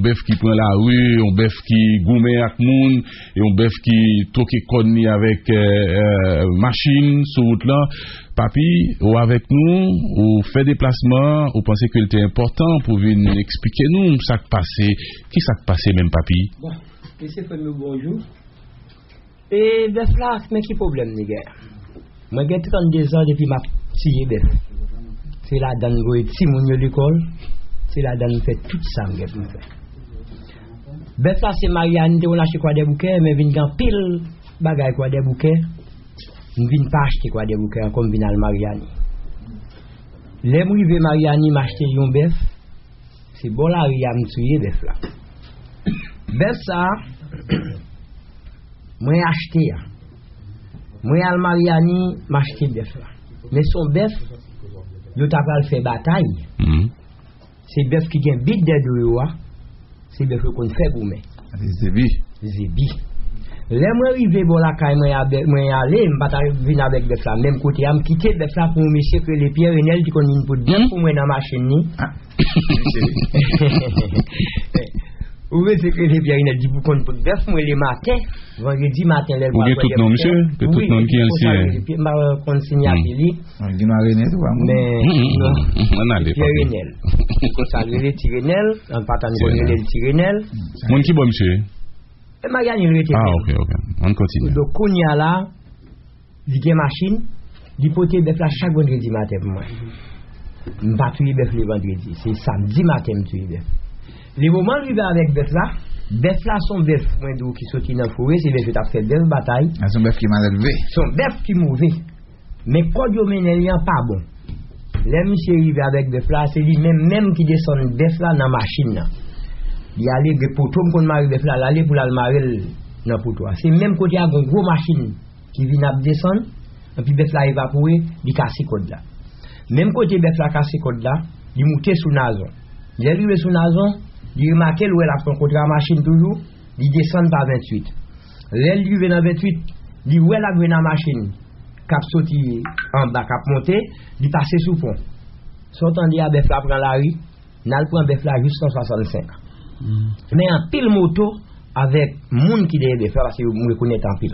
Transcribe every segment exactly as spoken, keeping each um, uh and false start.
bèf ki pran lari, yon bèf ki goumen ak moun, yon bèf ki twoke kòn li avèk, eh, eh, machin sou wout lan. Papi, ou avèk nou, ou fè deplasman, ou panse ke l te enpòtan pou vin eksplike nou sa k pase, ki sa k pase menm, papi? Bon, mesye frè m yo, bonjou. E bèf la, men ki pwoblèm li gen? Mwen gen trannde zan depi m ap tiye bèf. Se ladan m voye timoun yo lekòl, se ladan m fè tout sa m gen pou m fè. Bèf la se Maryani te konn achte Kwadèboukè, men vin gen anpil bagay Kwadèboukè, m vin pa achte Kwadèboukè ankò, m vin al Maryani. Lè m rive Maryani, m achte yon bèf, se bò lari a m touye bèf la. Bèf sa a, mwen achte a. Mwen al Maryani, m achte bèf la. Men se yon bèf, yo ta pral fè batay. Se bèf ki gen bit dèyè do yo a. Se bèf yo konn fè goumen. Zebi. Zebi. Lè mwen rive bò lakay mwen, a bè- mwen ale, m pa ta vin avèk bèf la menm kote a, m kite bèf la pou yon mesye k rele Pyè Renèl ki konn vin pot bèf pou mwen nan machin ni. Ou mesye k rele Pyè Renèl di pou konn pot bèf mwen lematen, vandredi maten lè l pral pran bèf. Ou gen tout non, mesye? Gen tout non ki ansyen? M pa konn sinyati li. Gen mare nèt ou pa moun? Men non. Mwen ale. Pyè Renèl. Konsa l rele Ti Renèl, an pa tann konn rele l Ti Renèl. Moun ki bò misye? E Maryani l rete. Ah, ok, ok. Ann kontinye. Donk kounye a la, li gen machin, li pote bèf la chak vandredi maten pou mwen. M pa touye bèf le vandredi, se samdi maten m touye bèf. Le moman l rive avèk bèf la, bèf la se yon bèf, mwen di w, ki soti nan fore, se bèf yo t ap fè bèf batay. Se yon bèf ki malelve. Se yon bèf ki move. Men kòd yo mennen li an pa bon. Lè misye rive avèk bèf la, se li menm menm ki desann bèf la nan machin nan. Li ale, gen poto m konn mare bèf la, l ale pou l al mare l nan poto a. Se menm kote a, gen yon gwo machin ki vin ap desann, anpi bèf la evapore, li kase kòd la. Menm kote bèf la kase kòd la, li moute sou Nazon. Lè l rive sou Nazon, li remake l wè l ap pran kontra machin toujou, li desann pa venntuit. Lè l rive nan venntuit, li wè l ap jwenn a machin k ap soti anba, k ap monte, li pase sou pon. Sa w tande a, bèf la pran lari, n al pran bèf la jis nan swasannsenk. Men anpil moto avèk moun ki dèyè bèf la, paske yo, m rekonèt anpil.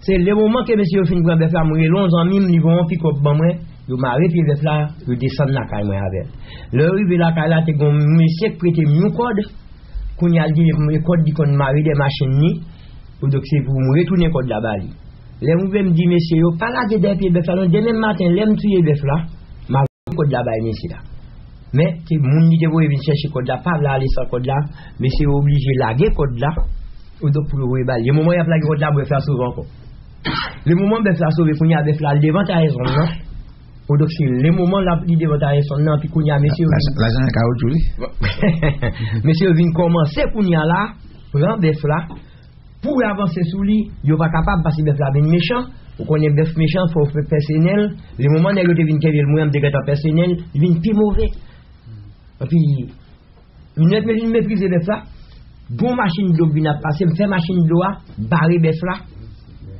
Se le moman ke mesye yo fin pran bèf la, m rele yon zanmi m, li voye yon pikòp ban mwen, yo mare pye bèf la, yo desann lakay mwen avè l. Lè yo rive lakay la, te gen yon mesye k prete m yon kòd, kounye a l di m kòd li konn mare dèyè machin ni, pou donk se pou m retounen kòd la ba li. Lè m rive m di mesye yo, pa lage dèyè pye bèf la non, demen maten lè m touye bèf la, m a voye kòd la bay mesye a. Men, te moun li te voye vin chèche kòd la, pa vle ale san kòd la, mesye yo oblije lage kòd la, pou donk pou yo voye ba li. Le moman y ap lage kòd la, bèf la sove ankò. Le moman bèf la sove, kounye a bèf la al devan Tayson nan. Pou donk se le moman l ap li devan Tayson nan, pi kounye a mesye yo vin. Lajan nan kawotchou li. Mesye yo vin kòmanse kounye a la, pran bèf la, pou yo avanse sou li, yo pa kapab, paske bèf la vin mechan. Ou konnen bèf mechan, fò w fè pèse nen l. Le moman nèg yo te vin kenbe l, mwen menm te gentan pèse nen l, li vin pi move. Anpi, li nèt, men li meprize bèf la. Gon machin dlo k vin ap pase, m fè machin dlo a bare bèf la.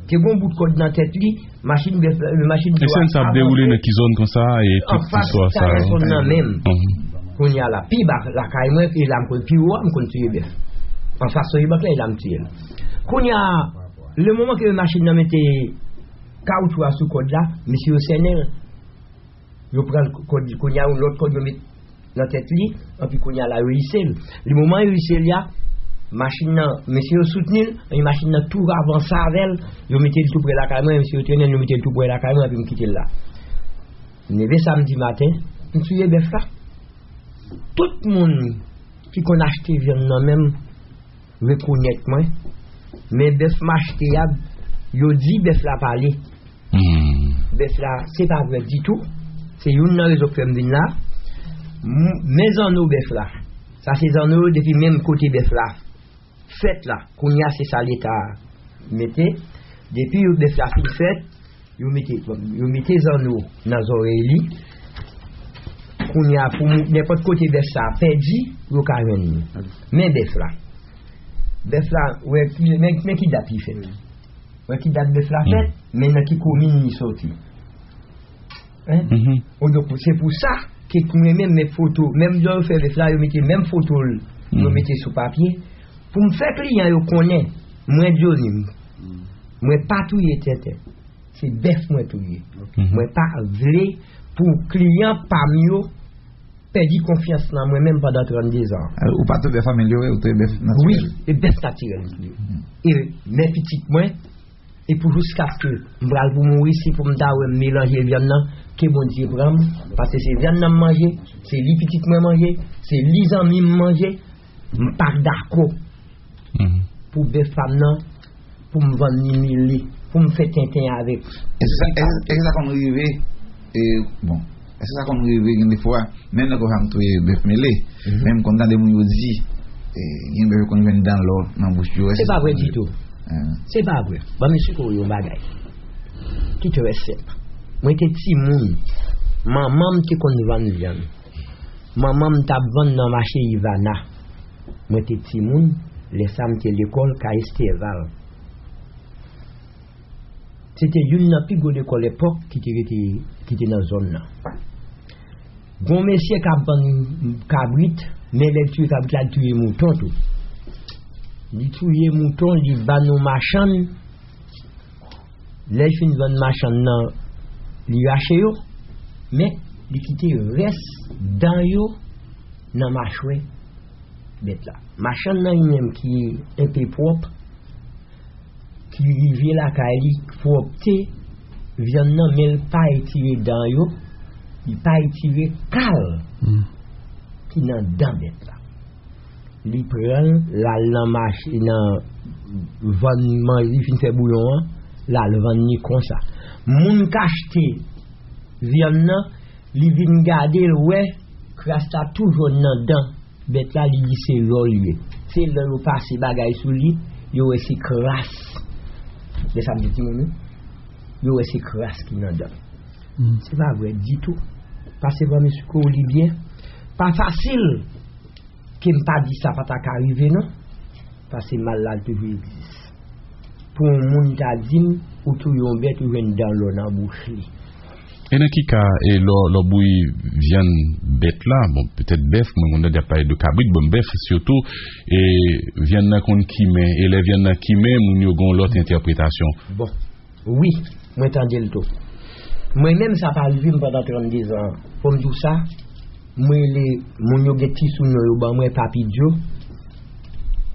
Te gon bout kòd nan tèt li, machin bèf la, machin dlo a. E sèn sa ap dewoule nan ki zòn konsa, e tout istwa sa? Anfas Tayson nan menm. Kounye a la, pi ba lakay mwen, e la m konn pi wo a, m konn touye bèf. Anfas Sogebank la, e la m touye l. Kounye a, le moman ke machin nan mete kawotchou a sou kòd la, mesye yo sènen l. Yo pran l kòd, kounye a, yon lòt kòd yo met nan tèt li, anpi kounye a la, yo ise l. Le moman yo ise l la, machin nan, mesye yo soutni l, anpi machin nan tou avanse avè l, yo mete l tou pre lakay mwen, mesye yo trennen l, yo mete l tou pre lakay mwen, anpi m kite l la. M leve samdi maten, m touye bèf la. Tout moun ki konn achte vyann nan men m rekonèt mwen, men bèf m achte a, yo di bèf la pale. Bèf la, se pa vrè ditou. Se youn nan rezon k fè m vin la. M- Men zanno bèf la. Sa se zanno yo depi menm kote bèf la fèt la. Kounye a se sa Leta mete. Depi yo bèf la fin fèt, yo mete, yo mete zanno nan zòrèy li. Kounye a pou moun- nenpòt kote bèf sa pèdi, yo ka jwenn li. Men bèf la. Bèf la, wè, men, men ki dat li fèt. Wè ki dat bèf la fèt, men nan ki komin li soti. Hein? Ou donk, se pou sa ke mwen menm met foto, menm lè yo fè bèf la, yo mete menm foto l yo mete sou papye, pou m fè kliyan yo konnen, mwen Johnny, mwen pa touye tenten. Se bèf mwen touye. Mwen pa vle pou kliyan pa m yo pèdi konfyans nan mwen menm pandan trannde zan. Ou pa touye bèf amelyowe, ou touye bèf natirèl. Wi, e bèf natirèl m touye. E men pitit mwen, e pou jiskaske m pral pou mouri, si pou m ta wè m melanje vyann nan, ke Bondye pran m, paske se vyann nan m manje, se li pitit mwen manje, se li zanmi m manje, m pa dakò pou bèf pa m nan, pou m vann li mele, pou m fè tenten avèk. Èske sa, èske, èske sa konn rive? E, bon, èske sa konn rive gen de fwa, menm lè konsa m touye bèf mele, men m konn tande moun yo di, e, gen bèf yo konn jwenn dan lò nan bouch yo? Se pa vre ditou. Se pa vre. Ban m esplike w yon bagay ki trè senp. Mwen te timoun, manman m te konn vann vyann. Manman m t ap vann nan mache Ivana. Mwen te timoun, lè sa m te lekòl kay Estèval. Se te youn nan pi gwo lekòl epòk ki te rete, ki te nan zòn nan. Gon mesye k ap vann kabrit, men lè l touye kabrit la, li touye mouton tou. Li touye mouton, li vann yon machann. Lè l fin vann machann nan, li rache yo, men li kite rès dan yo nan machwè bèt la. Machann nan li menm ki enpe pwòp, ki rive lakay li, pwòpte vyann nan, men l pa etire dan yo, li pa etire kal ki nan dan bèt la. Li pran l, l al nan mache, nan vann manje, li fin fè bouyon an, l al vann li konsa. Moun k achte vyann nan, li vin gade l, wè kras la tou jòn nan dan bèt la, li di se lò l ye. Se lè yo pase bagay sou li, yo wè se kras. Men sa m di timoun wi. Yo wè se kras ki nan dan. Se pa vre ditou. Pase pran mesye kou li byen. Pa fasil ke m pa di sa pa ta ka rive non. Paske mal la toujou egziste. Pou yon moun ta di m, ou touye yon bèt, ou jwenn dan lò nan bouch li. E nan ki ka, e lò, lò bouyi vyann bèt la, bon, petèt bèf, mwen konn tande y ap pale de kabrit, bon, bèf sitou, e vyann nan konn kimen, e lè vyann nan kimen, moun yo gen yon lòt entèpretasyon. Bon, wi, mwen tande l tou. Mwen menm, sa pa rive m pandan trannde zan. Fò m di w sa, mwen rele moun yo gen ti sounon yo ban mwen Papi Djo.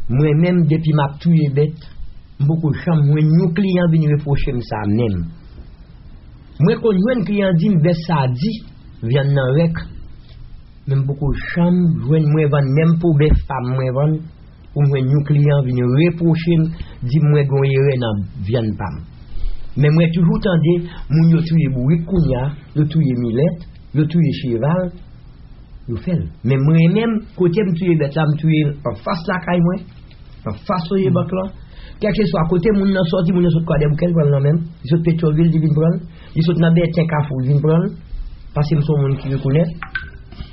Mwen menm, depi m ap touye bèt, m poko janm jwenn yon kliyan vin repwoche m sa menm. Mwen konn jwenn kliyan di m bèf sa di, vyann nan rèk. Men m poko janm jwenn mwen vann menm po bèf pa m mwen vann, pou m jwenn yon kliyan vin repwoche m, di m mwen gen yon erè nan vyann pa m. Men mwen toujou tande moun yo touye bourik kounye a, yo touye milèt, yo touye cheval, yo fè l. Men mwen menm, kote m touye bèt la, m touye l anfas lakay mwen, anfas Sogebank lan. Kèlkeswa kote moun nan sòti, moun nan sot Kwadèboukè, li pran l nan men m. Li sot Petyonvil, li vin pran l. Li sot nan Bèten Kafou, li vin pran l. Paske m se yon moun ki rekonèt.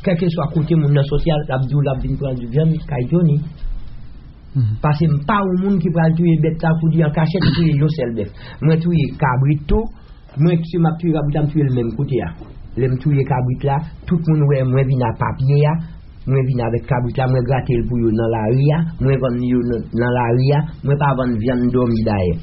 Kèlkeswa kote moun nan sòti a, l ap di w l ap vin pran vyann kay Johnny. Paske m pa yon moun ki pral touye bèt la pou di an kachèt, m touye yon sèl bèf. Mwen touye kabrit tou, mwen si m ap touye kabrit la, m touye l menm kote a. Lè m touye kabrit la, tout moun wè mwen vin a papye a, mwen vin avèk kabrit la, mwen grate l pou yo nan lari a, mwen vann yo nan, nan lari a, mwen pa vann vyann dòmi dayè.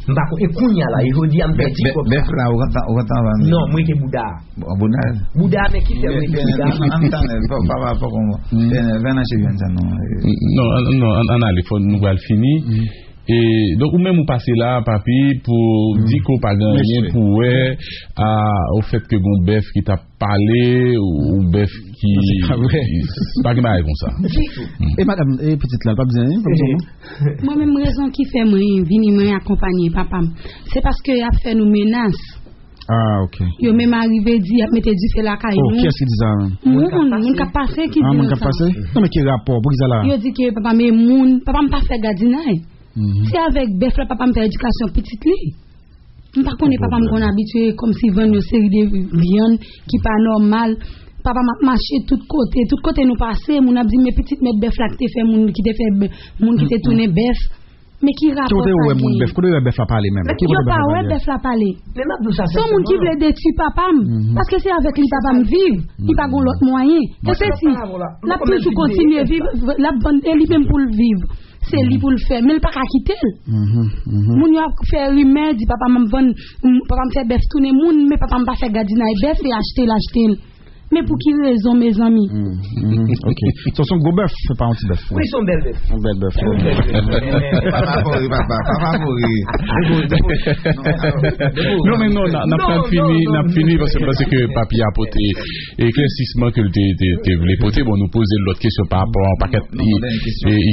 M pa konn, e kounye a la, e jodi a m pèdi kòb sa. Bèf la, ou kontan, ou kontan vann? Non, m rete bouda. Bon, bouda. Bouda, men ki fè m rete bouda? Ann tann, pa, pa, pa, pa konn. Vin nan cheve sa non. Non, non, ann ale, fò nou pral fini. E, donk, ou menm ou pase la, papi, pou di ke w pa gen anyen pou wè a, o fèt ke gon bèf ki t ap pale, ou, ou bèf ki... Non, se pa vre. Pa gen bagay konsa. Ditou. E madanm, e pitit la, l p ap di anyen, pa bezwen non? Mwen menm, rezon ki fè mwen vini, mwen akonpaye papa m, se paske y ap fè nou menas. Ah, ok. Yo menm arive di y ap mete dife lakay nou. Oh, kiyès ki di sa menm? Moun, moun k ap pase ki di nou sa. Ah, moun k ap pase? Non, men ki rapò? Pou ki sa la? Yo di ke papa m e moun, papa m pa fè gadinay. Se avèk bèf la papa m fè edikasyon pitit li. M pa konnen papa m konn abitye kòmsi vann yon seri de vyann ki pa nòmal. Papa m ap mache tout kote, tout kote nou pase, moun ap di, "Men pitit mèt bèf la ki te fè moun, ki te fè bè-, moun ki te tounen bèf." Men ki rapò sa genyen? Kote yo wè moun bèf? Kote yo wè bèf la pale menm? Yo pa wè bèf la pale. Se yon moun ki vle detwi papa m. Paske se avèk li papa m viv. Li pa gen lòt mwayen. E se si l ap toujou kontinye viv, l ap vann e li menm pou l viv. Se li pou l fè, men l pa ka kite l. Moun yo ap fè rimè, di papa m ap vann, papa m fè bèf tounen moun, men papa m pa fè gadinay bèf e achte l achte l. Men pou ki rezon, mezanmi? Ok. So, se yon gwo bèf, se pa yon ti bèf. Wi, se yon bèl bèf. Yon bèl bèf. Pa favori, papa, pa favori. Non, men non, n ap fini, n ap fini, paske m panse ke papi a pote eklèsisman ke l te, te, te vle pote. Bon, nou poze l lòt kesyon pa rapò a yon pakèt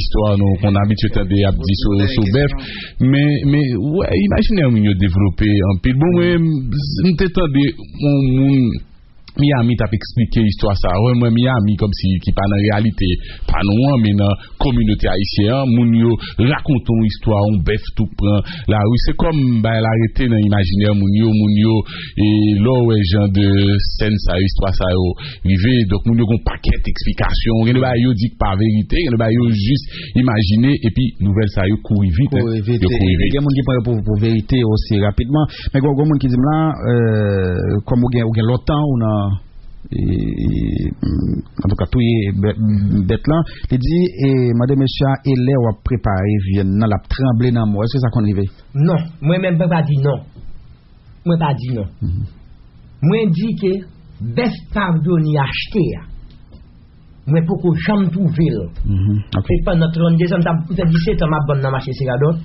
istwa nou konn abitye tande ap di sou, sou bèf. Men, men, wè, imajinè moun yo devlope anpil. Bon, mwen, m te tande yon moun Miami t ap eksplike istwa sa a. Wè, mwen, Miami, kòmsi ki pa nan reyalite pa nou an, men nan kominote ayisyen an, moun yo rakonte yon istwa, yon bèf tou pran lari. Se kòm bagay la rete nan imajinè moun yo, moun yo, e lè w wè jan de sèn sa yo, istwa sa yo rive, donk moun yo gon pakèt eksplikasyon, gen de bagay yo di k pa verite, gen de bagay yo jis imajine, epi nouvèl sa yo kouri vit, hein. Kouri vit. Yo kouri vit. Gen moun ki pran yo pou, pou verite osi rapidman. Men gon, gon moun ki di m la, euh, kòm ou gen, ou gen lontan ou nan, e, e, antouka, touye bè-, bèt lan, li di, e, mande mesye a, e lè w ap prepare vyann nan, l ap tranble nan men w. Èske sa konn rive? Non, mwen menm, mwen pa di non. Mwen pa di non. Mwen di ke bèf Pavloni achte a, mwen poko janm twouve l. E pandan trannde zan, m t ap, m fè disèt an m ap vann nan mache Seradòt.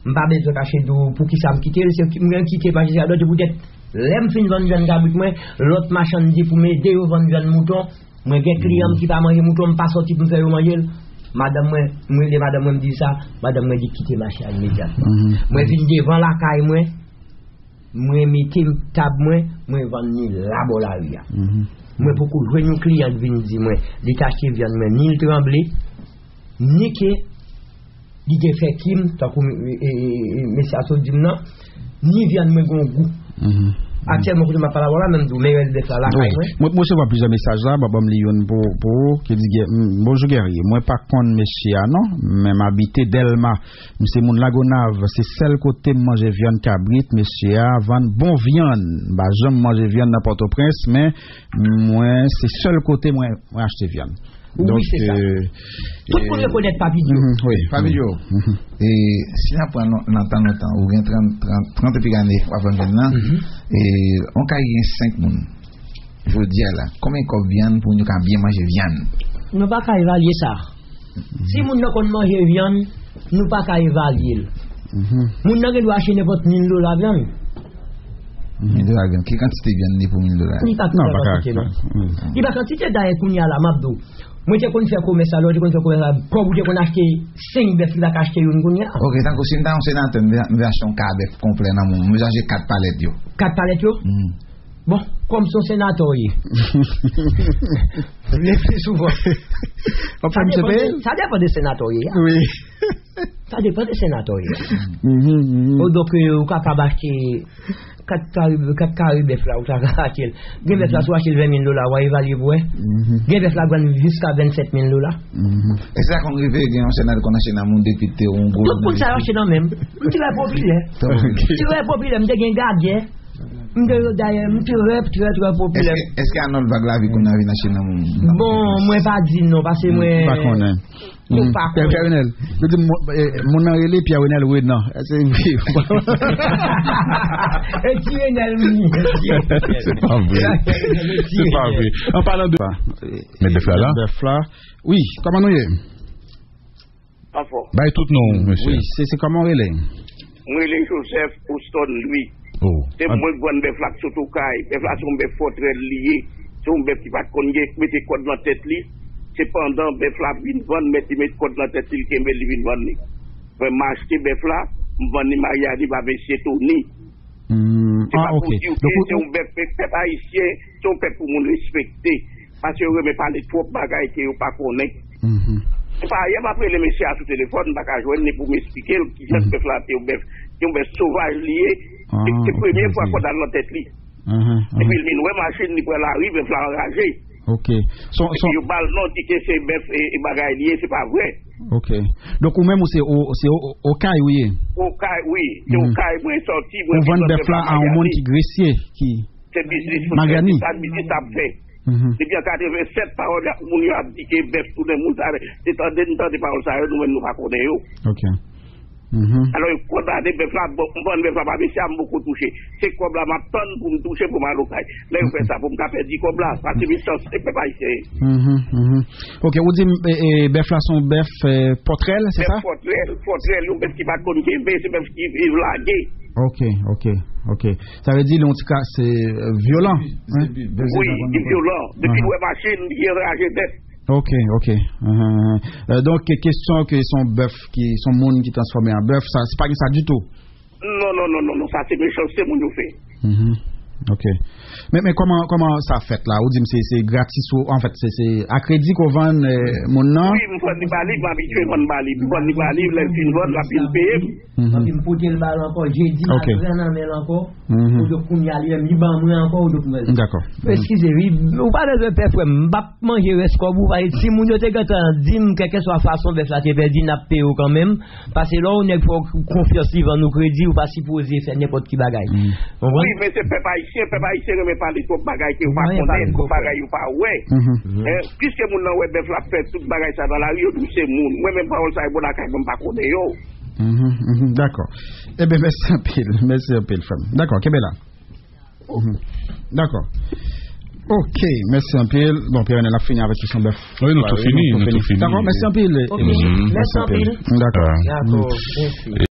M pa bezwen kache di w poukisa m kite l. Se ki, mwen kite mache Seradòt, se poutèt lè m fin vann vyann kabrit mwen, lòt machann di pou m ede yo vann vyann mouton. Mwen gen kliyan m ki pa manje mouton, m pa sòti pou m fè yo manje l. Madanm mwen, m rele madanm mwen, m di sa, madanm mwen di kite mache a imedyatman. Mwen vin devan lakay mwen, mwen mete tab mwen, mwen vann li la bò lari a. Mwen poko jwenn yon kliyan ki vin di mwen li t achte vyann mwen, ni l tranble, ni ke li te fè kim, tankou, e, e, e, mesye a sot di m nan, ni vyann mwen gon gou. Aktyèlman, kote m ap pale avè w la, menm di w, m rele bèf la lakay mwen. Mwen, mwen resevwa plizyè mesaj la, ban, ban m li youn pou, pou ou, ki di, Gè-, m, bonjou Guerrier, mwen pa konn mesye a non, men m abite Dèlma. M se moun Lagonav, se sèl kote m manje vyann kabrit, mesye a vann bon vyann. M pa janm manje vyann nan Pòtoprens, men mwen, se sèl kote mwen, mwen achte vyann. Wi, se sa. Tout moun rekonèt Papidyo. Papidyo, e, si n ap pran lontan, lontan, ou gen trant, trant, trant epi ane w ap vann vyann nan, e, on kay gen senk moun. Jodi a la, konbyen kòb vyann pou nou ka byen manje vyann? Nou pa ka evalye sa. Si moun nan konn manje vyann, nou pa ka evalye l. Moun nan gen dwa achte nenpòt mil dola vyann. Mil dola vyann. Ki kantite vyann li pou mil dola? Li pa kantite non. Li pa kantite, dayè, kounye a la, m ap di w. Mwen te konn fè komès la, lè w te konn fè komès la, kòb ou te konn achte senk bèf, li pa ka achte youn kounye a. Ok, tankou si m ta yon senatè, m vle, m vle achte yon ka bèf konplè nan men w. M bezwen achte kat palèt yo. Kat palèt yo? Bon, kòm se yon senatè w ye. Vle pi souvan. W ap fè misye peye? Sa depann de senatè w ye a. Wi. Sa depann de senatè w ye a. Donk, ou kapab achte kat kare, kat kare bèf la, ou ta ka achte l. Gen bèf la, si w achte l ven mil dola, w a evalye pou wè. Gen bèf la vann jiska vennsèt mil dola. Èske sa konn rive, gen yon senatè konn achte nan men w depi te yon gwo... Tout moun sa yo achte nan men m. M trè popilè. M trè popilè, m te gen gadyen. M te, dayè, m trè, trè, trè popilè. Èske, èske Arnold Vaglavi konn vin achte nan men w? Bon, mwen pa di non, paske mwen pa konnen. Mwen pa konnen. Pè Renel, yo di moun nan rele Pierre Renel Renan. Èske se vre? E ti Renel, wi. Se pa vre. Se pa vre. An palan de... Men bèf la la? Bèf la. Wi, kòman nou ye? Anfòm. Bay tout non, mesye. Wi, se, se kòman w rele? Mwen rele Joseph Houston Louis. Se mwen k vann bèf la k sot Okay. Bèf la se yon bèf fòtrè li ye. Se yon bèf ki pa t konn gen, mete kòd nan tèt li. Se pandan bèf la ap vin vann, mèt li met kòd nan tèt li, li kenbe l, li vin vann li. Mwen, m achte bèf la, m vann li Maryani ba mesye Tony. Se pa pou di w ke se yon bèf, pèp ayisyen, se yon pèp pou moun respekte. Paske yo renmen pale twòp bagay ke yo pa konnen. Se pa yè m ap rele mesye a sou telefòn, m pa ka jwenn li pou m esplike l kijan bèf la te yon bèf, te yon bèf sovaj li ye. Se, se premye fwa kòd al nan tèt li. Epi l vin wè machin, li pran lari, bèf la anraje. Epi yo ba l non, di ke se bèf e, e bagay li ye, se pa vre. Ok. Donk, ou menm, ou se o, se o, o kay ou ye? O kay, wi. Se o kay mwen sòti, mwen vin vann bèf la a yon moun ki gresye, ki... Se biznis pou fè, se sa biznis ap fè. Depi an katreven sèt, pawòl moun yo ap di ke bèf tounen moun, sa, se tande n tande pawòl sa yo, nou menm nou pa konnen yo. Ok. Alò, yo kondane bèf la, bon, m vann bèf la pa mesye a, m poko touche. Se kòb la m ap tann pou m touche pou m al okay. Lè yo fè sa, pou m ka pèdi kòb la, sa se mechanste pèp ayisyen. Ok, ou di m, e, e, bèf la se yon bèf, e, pòtrèl, se sa? Bèf pòtrèl, pòtrèl, yon bèf ki pa t konn kenbe, se bèf ki viv lage. Ok, ok, ok. Sa vle di li yon ti ka, se, e, vyolan. Wi, li vyolan. Depi l wè machin, li anraje nèt. Ok, ok. Donk, kesyon ke se yon bèf ki, se yon moun ki transfòme an bèf, sa, se pa gen sa ditou? Non, non, non, non, non, sa se mechanste moun yo fè. Ok. Men, men kòman, kòman sa fèt la? Ou di m se, se gratis ou, anfèt, se, se a kredi ke w vann moun nan? Wi, m vann li ba li, m abitye vann ba li. M vann li ba li, lè l fin vann, l ap vin peye m. Epi m pote l ba l ankò, jedi m al pran nan men l ankò. Ou di kounye a li menm, li ban mwen ankò, ou di mwen. Dakò. Eskize, wi, ou pa bezwen pè, frè m, m p ap manje rès kòb ou, paske si moun yo te gentan di m, kèlkeswa fason bèf la te pèdi, n ap peye w kanmenm. Paske lè yon nèg fè w konfyans, li vann ou kredi, ou pa sipoze fè nenpòt ki bagay. Konprann? Wi, men se pèp ayisyen, pèp ayisyen renmen pale twòp bagay ke yo pa konnen, twòp bagay yo pa wè. Piske moun nan wè bèf la ap fè tout bagay sa nan lari, yo di w se moun. Mwen menm, pawòl sa yo bò lakay mwen, m pa konnen yo. Dakò. Ebyen, mèsi anpil. Mèsi anpil, frè m. Dakò, kenbe la. Dakò. Ok, mèsi anpil. Bon, Pierre, n ap fini avèk kesyon bèf. Wi, nou tou fini, nou tou fini. Dakò, mèsi anpil. Mèsi anpil. Dakò. Dakò, mèsi.